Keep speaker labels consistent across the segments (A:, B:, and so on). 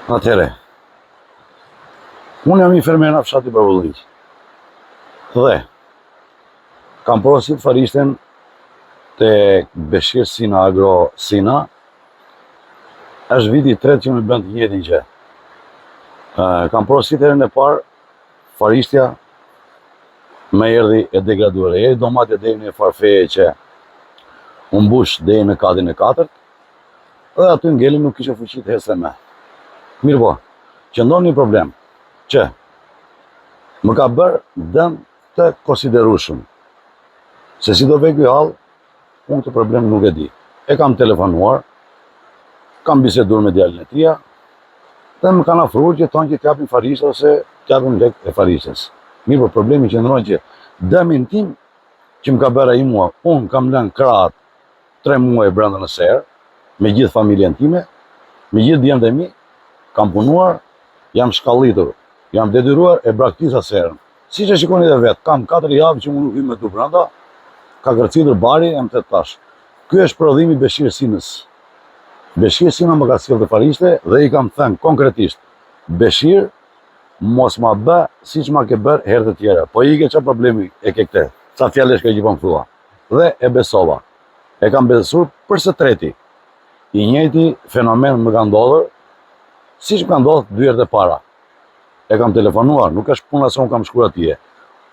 A: Atëherë, unë jam një fermer nga fshati Bërvëlliq. Dhe, kam porosit farishten te Beshir Sina Agro Sina, është viti i tretë që më bën të njëjtën gjë. Kam porosit herën e parë, farishtja më erdhi e degraduar. Erdhi domatja deri në farë feje që u mbush deri në katin e katërt, Dhe aty ngeli nuk kishe fuqi të hecte me. Mirëpo, qëndron një problem, që më ka bërë dëm të konsiderueshëm. Se si do vejë ky hall, unë këtë problem nuk e di. E kam telefonuar, kam biseduar me djalin e tija, dhe më kanë afruar që thonë që t'japin farishte ose t'japin lek e farishtes. Mirëpo, problemi qëndron që dëmin tim që më ka bërë ai mua, unë kam lënë krahët 3 muaj brenda në serë, me gjithë familjen time, me gjithë djemtë e mi, kam punuar, jam shkallitur, jam detyruar e braktisa serën. Siç e shikoni dhe vetë, kam 4 javë që unë nuk hy më këtu brenda, ka kërcitur bari e më të tash. Ky është prodhimi i Beshir Sinës. Beshir Sina më ka sjellë këtë farishte dhe i kam thënë konkretisht, Beshir, mos ma bë siç ma ke bërë herë të tjera. Po ike ça problemi e ke këtë? Ca fjalë është kjo që po më thua? Dhe e besova. E kam besuar për së treti. I njëjti fenomen më ka ndodhur, siç më ka ndodhur dy herë të para. E kam telefonuar, nuk është puna se unë kam shkuar atje.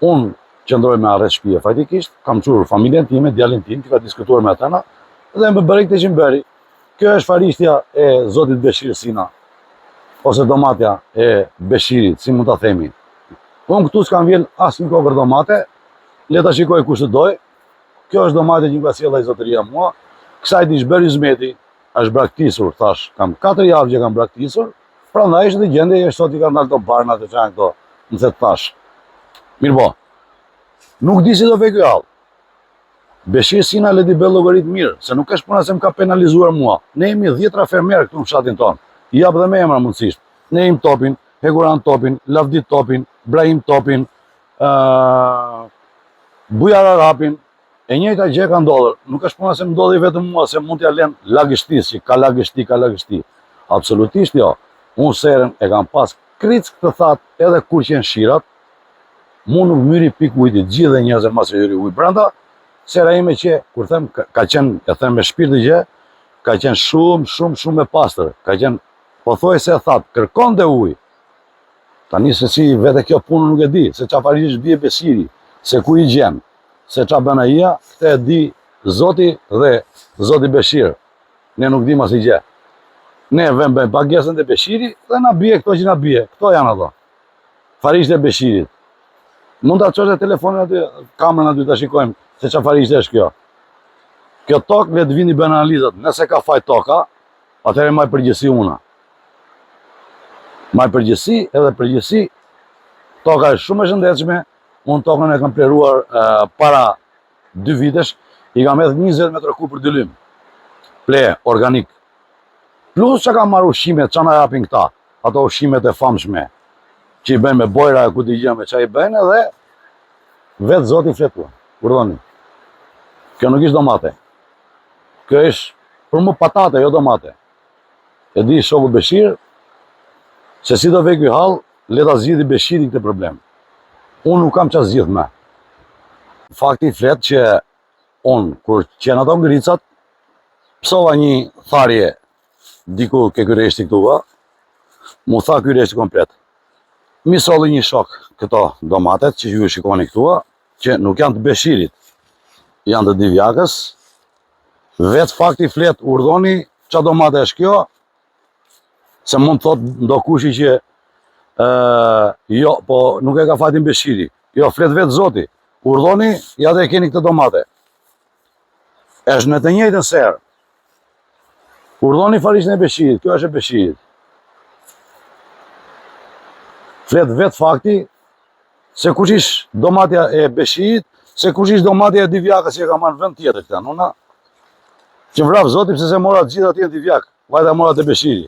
A: Unë qëndroj me arrest shtëpie faktikisht, kam çuar familjen time, djalin tim që ka diskutuar me ata dhe më bëri këtë që më bëri. Kjo është farishtja e zotit Beshir Sina, ose domatja e Beshirit, si mund ta themi. Unë këtu s'kam vjel asnjë kokërr domate, le ta shikoj kush të dojë. Kjo është domatja që më ka sjellë ai zotëria mua. Kësaj t'i është bërë hyzmeti, është braktisur, thash, kam 4 javë që kam braktisur, prandaj është në gjendje është sot i kanë dalë këto barnat e çan këto, më the tash. Mirëpo, nuk di si do vejë ky hall. Beshir Sina le t'i bëjë llogaritë mirë, se nuk është puna se më ka penalizuar mua. Ne jemi dhjetra fermerë këtu në fshatin tonë. I jap dhe me emra mundësisht. Neim Topin, Hekuran Topin, Lavdi Topin, Brahim Topin, ë Bujar Arapin, e njëjta gjë ka ndodhur. Nuk është puna se më ndodhi vetëm mua, se mund t'ja lënë lagështisë, që ka lagështi, ka lagështi. Absolutisht jo. Unë serën e kam pas krick të thatë edhe kur qenë shirat, mu nuk m'hyri pikë ujti, gjithë dhe njerëzve mos u hyri ujë brenda, sera ime që, kur them, ka qenë, e them me shpirt të gjë, ka qenë shumë, shumë, shumë e pastër, ka qenë, pothuajse e thatë, kërkonte ujë, Tani se si vete kjo punë nuk e di, se ça farishtesh bie Beshiri, se ku i gjen, se ça bën aia, këtë e di Zoti dhe Zoti Beshir. Ne nuk dimë asnjë gjë. Ne vëmë bëjmë pagesën te Beshiri dhe na bie këto që na bie. Këto janë ato. Farishte e Beshirit. Mund ta çosh telefonin aty, kamerën aty ta shikojmë se ça farishte është kjo. Kjo tokë le të vini bën analizat. Nëse ka faj toka, atëherë maj përgjegjësi una. Maj përgjegjësi edhe përgjegjësi, toka është shumë e shëndetshme, unë tokën e kam plehruar para dy vitesh, i kam hedhë 20 metra kub për dynym, pleh organik. Plus që kam marrë ushqimet, që na japin këta, ato ushqimet e famshme, që i bëjnë me bojra e ku di gjë me ça i bëjnë edhe, vetë zoti flet, urdhoni. Kjo nuk ishte domate. Kjo është për mu patate, jo domate. E di shoku Beshir, se si do vejë ky hall, le ta zgjidhi Beshiri këtë problem. Unë nuk kam ça zgjidh më. Fakti flet që unë, kur qenë ato ngricat, pësova një tharje diku ke ky rreshti këtu, m'u tha ky rreshti komplet. M'i solli një shok këto domatet që ju shikoni këtu, që nuk janë të Beshirit, janë të Divjakës, Vetë fakti flet, urdhoni, ça domate është kjo, se mund të thotë ndokushi që e, jo, po nuk e ka fatin Beshiri. Jo, flet vetë zoti. Urdhoni, ja dhe e keni këtë domate. Është në të njëjtën serë. Urdhoni farishten e Beshirit, kjo është e Beshirit. Flet vetë fakti, Se kush ish domatja e Beshirit, se kush ish domatja e Divjakës që e ka marrë vend tjetër këta, nuna. Që vraftë zoti pse s'e mora të gjithë atje në Divjakë, vajta mora te Beshiri.